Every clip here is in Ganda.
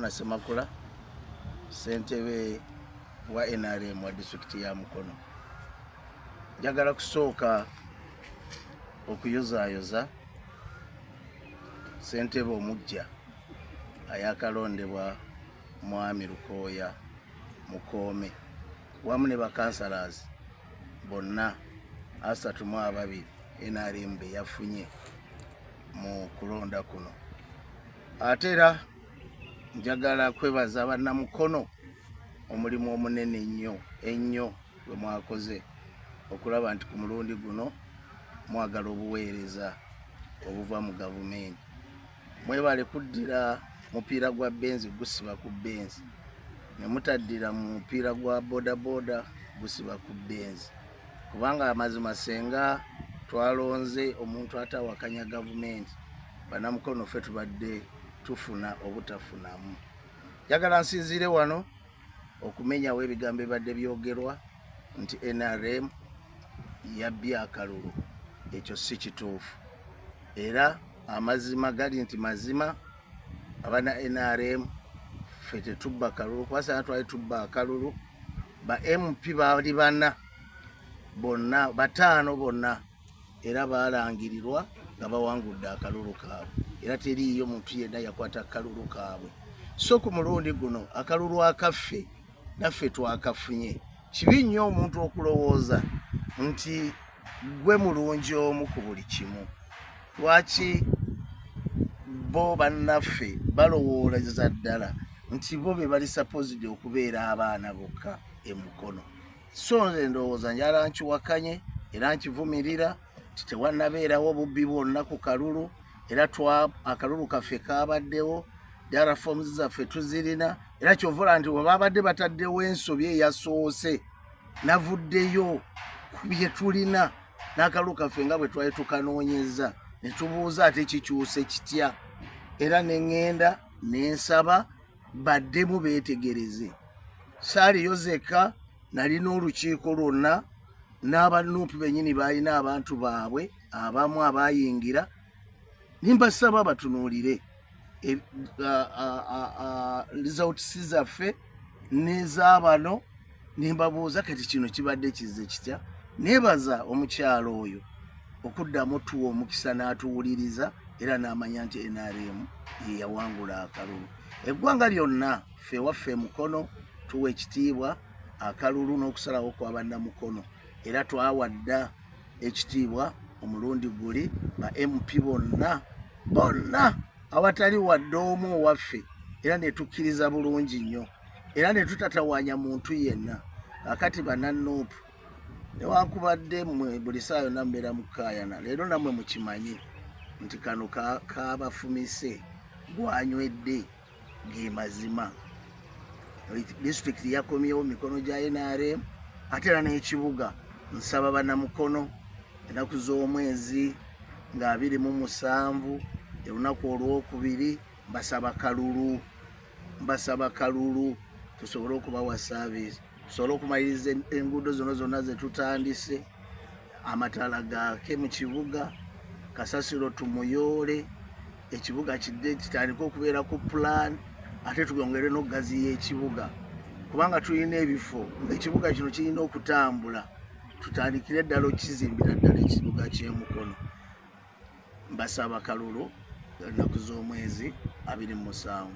Haruna Semakula, ssentebe wa NRM wa disitulikiti ya Mukono. Njagala kusooka okuyozaayoza ssentebe omuggya ayakalondebwa Mwami Lukooya Mukoome wamu ne bakansalazi bonna 32 NRM be yafunye mu kulonda kuno. Ate era njagala kwebaza bannamukono omulimu omunene ennyo ennyo gwe mwakoze okulaba nti ku mulundi guno mwagala obuweereza obuva mu gavumenti. Mwebale kuddira mupiira gwa benzi gusiba ku benzi, ne mutaddira mu mupiira gwa bodaboda gusiba ku benzi, kubanga amazima senga twalonze omuntu atawakanya gavumenti, bannamukono ffe tubadde tufuna obutafunamu. Njagala nsinziire wano okumenyawo ebigambo ebibadde byogerwa nti NRM yabbye akalulu. Ekyo si kituufu, era amazima gali nti mazima abana NRM ffe tetubba kalulu, kubasana twali tubba akalulu ba MP baali bana bonna bataano bonna era baalangirirwa nga bawangudde akalulu kaabwe, era teriiyo muntu yenna yakwata akalulu kaabwe. So ku mulundi guno akalulu akaffe naffe twakafunye. Kibi nnyo omuntu okulowooza nti gwe mulungi omu ku buli kimu. Lwaki bo bannaffe balowooleza ddala nti bo be bali supposed okubeera abaana bokka e Mukono? So nze ndowooza njala nkiwakanye era nkivumirira nti tewannabeerawo bubbi bwonna ku kalulu, era akalulu kaffe kaabaddewo, ddala forms zaffe tuzirina, era kyovula nti bwe babadde bataddewo ensobi eyasoose navuddeyo ku bye tulina n'akalulu kaffe nga bwe twali tukanoonyeza ne tubuuza ate kikyuse kitya, era ne ŋŋenda ne nsaba baddemu beetegereze. Saaliyo zekka, nalina olukiiko lwonna n'abanuupu bennyini baalina abantu baabwe abamu abayingira, nimbasaba batunuulire results zaffe n'ez'abano, nimbabuuza kati kino kibadde kizze kitya. Neebaza omukyalo oyo okuddamu tuwa omukisa n'atuwuliriza era n'amanya nti NRM ye yawangula akalulu. Eggwanga lyonna ffe waffe Mukono tuwa ekitiibwa akalulu n'okusalawo kwa bannamukono, era twawadda ekitiibwa omulundi guli ba MP bonna bonna awatali wadde omu owaffe, era ne tukkiriza bulungi nnyo era ne tutatawaanya muntu yenna. Kakati bannanuupu, newankubadde mmwe buli saa yonna mubeera mukaayana, leero nammwe mukimanyi nti kano kabafumise gwanywedde ge mazima. Disitulikiti yakomyewo mu mikono gya NRM ate era n'ekibuga. Nsaba bannamukono ennaku z'omwezi nga 27 olunaku olwokubiri, mbasaba kalulu, mbasaba kalulu tusobole okubawa service, tusobole okumaliriza enguudo zino zonna zetutandise, amataala gaake mu kibuga, kasasiro tumuyoole, ekibuga kidde kitandike okubeera ku plan, ate twongere n'okugaziya ekibuga kubanga tulina ebifo ng'ekibuga kino kirina okutambula. Tutandikire ddala okukizimbira ddala ekibuga ky'emukono. Mbasaba kalulu ennaku z'omwezi 27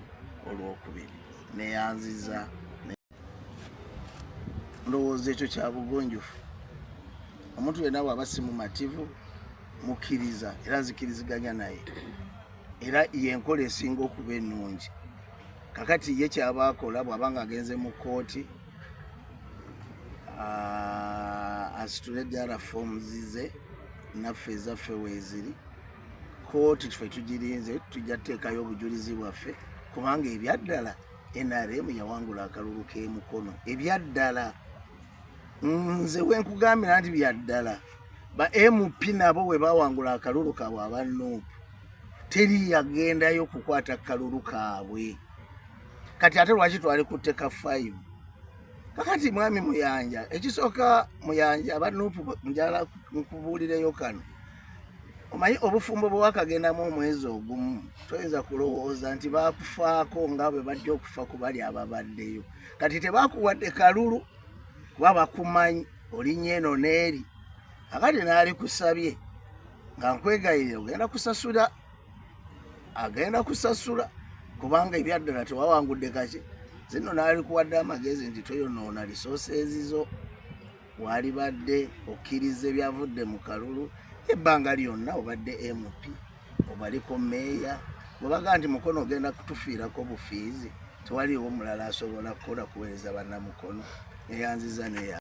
olwokubiri. Neyanziza. Ndowooza ekyo kya bugunjufu. Omuntu yenna bw'aba si mumativu, mukkiriza era nzikiriziganya naye, era yenkola esinga okuba ennungi. Kakati ye kyaba akola bw'aba nga agenze mu kkooti, asitule ddala forms ze, naffe ezaffe weeziri. Kooti ffe tugirinze, tujja tuteekayo obujulizi bwaffe kubanga ebyaddala NRM yawangula akalulu k'emukono. Ebyaddala nze wenkugambira nti byaddala ba MP nabo we bawangula akalulu kaabwe aba NUP, teri yagendayo kukwata kalulu kaabwe. Kati ate lwaki twali kutteka 5? Kakati mwami Muyanja, ekisooka Muyanja, aba NUP njala nkubuulireyo kano. Omanyi obufumbo bwe wakagendamu omwezi ogumu, toyinza kulowooza nti bakufaako nga bwe bajja okufa ku bali ababaddeyo. Kati tebakuwadde kalulu kuba bakumanyi olinnya eno n'eri. Akati naalikusabye nga nkwegayirira, ogenda kusasula, agenda kusasula, kubanga ebyaddala tewawangudde kaki. Zino naalikuwadde amagezi nti toyonoona resources zo, walibadde okkiriza ebyavudde mu kalulu. Ebbanga lyonna obadde MP, obaliko meeya, bwebaga nti Mukono ogenda kutufiirako bufiizi, tewaliiwo mulala asobola kukola kuweereza bannamukono. Neyanziza neya.